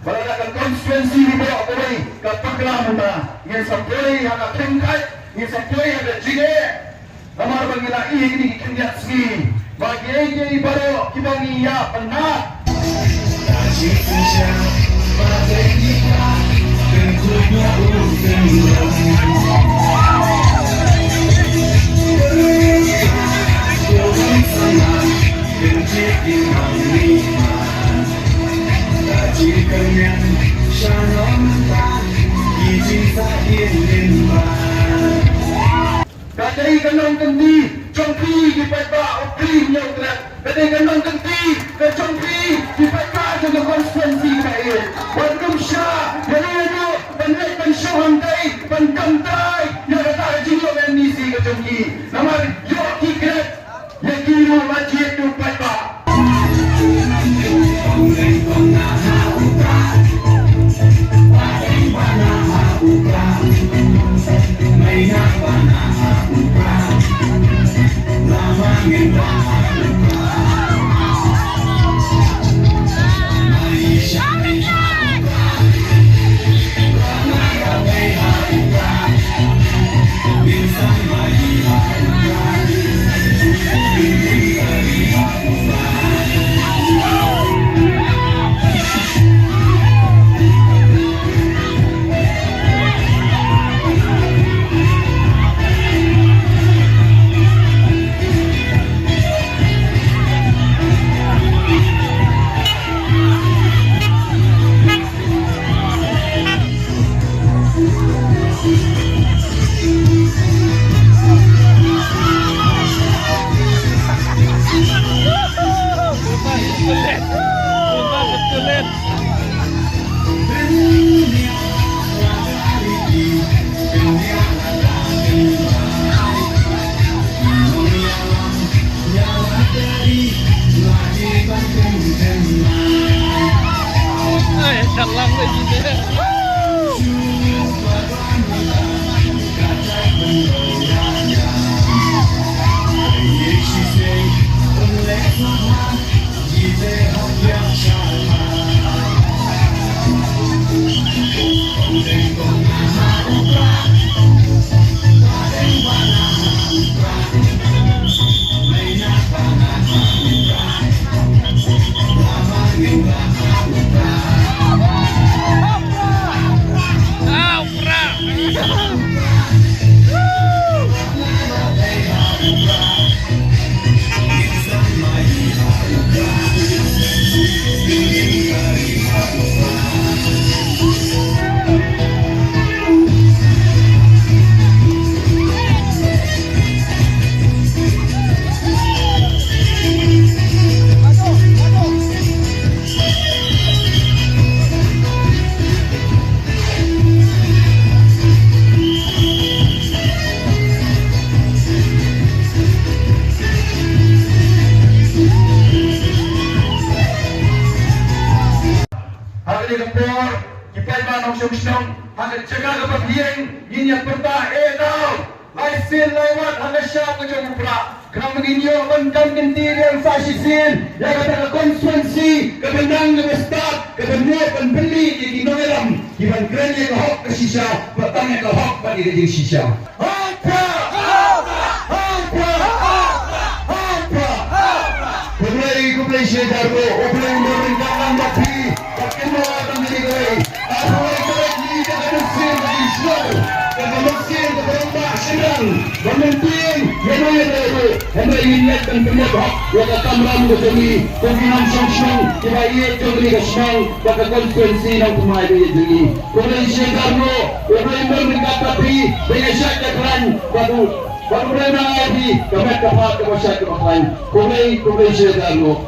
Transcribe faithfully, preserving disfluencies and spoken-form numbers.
Ba la ka constituency Ri Bhoi kawei ka pakla mynta. Ngin sa poi ha ka khyndiat, ngin sa poi ha ka jingeh. Namar ba ngi la ïohi kine ki khyndiat sngi ba kiei kiei baroh kiba ngi ïa pynhap. Ka dei ka nongkyndi jong phi ki paidbah, u Bri Hynñiewtrep. Ka dei ka nongkyndi ka jong phi ki paidbah jong ka constituency ka ïeit. Ban kum sha ïa ïa ban leit ban shong hangtai ban kam tai ïa kata ka jinglong M D C ka jong ki. Namar ïoh ki kret ïa ki ruh la jied u paidbah. Ha kane ka por, ki paidbah nongshong shnong, ha ka jaka kaba pdiang, ngin ïa pyrta eh daw. Lai sien lai wat ha ka shap ka jong u Prah. Khnang ba ngin ïoh ban kam kynti biang sa shisien ïa kata ka constituency kaba nang kaba stad, kaba ïoh ban pynmih ïa ki nongïalam kiban kren ïa ka hok ka shisha, bad tang ïa ka hok bad ïa ka jingshisha. Ha u Prah! Ha u Prah! Ha u Prah! Khublei, khublei shihajar nguh, U Blei un don ryngkat lang bad phi. Bad kynmaw tang kane kawei. Arphew wei tarik ngi da ka mynsiem ka jingsngew, da ka mynsiem kaba rangbah shynrang, ban lynti ïa no ïa no ruh. Hynrei ngin leit ban pynïap hok ïa ka kamram ka jong ngi, ko ki nongshong shnong kiba ïeit jong kane ka shnong bad ka constituency Nongthymmai ba ïeit jong ngi. Khublei shihajar nguh, U Blei un don ryngkat bad phi, ba ïa shait ïa khlaiñ bad u, bad U Blei un nang ai phi ka met ka phad kaba shait kaba khlaiñ. Khublei, khublei shihajar nguh.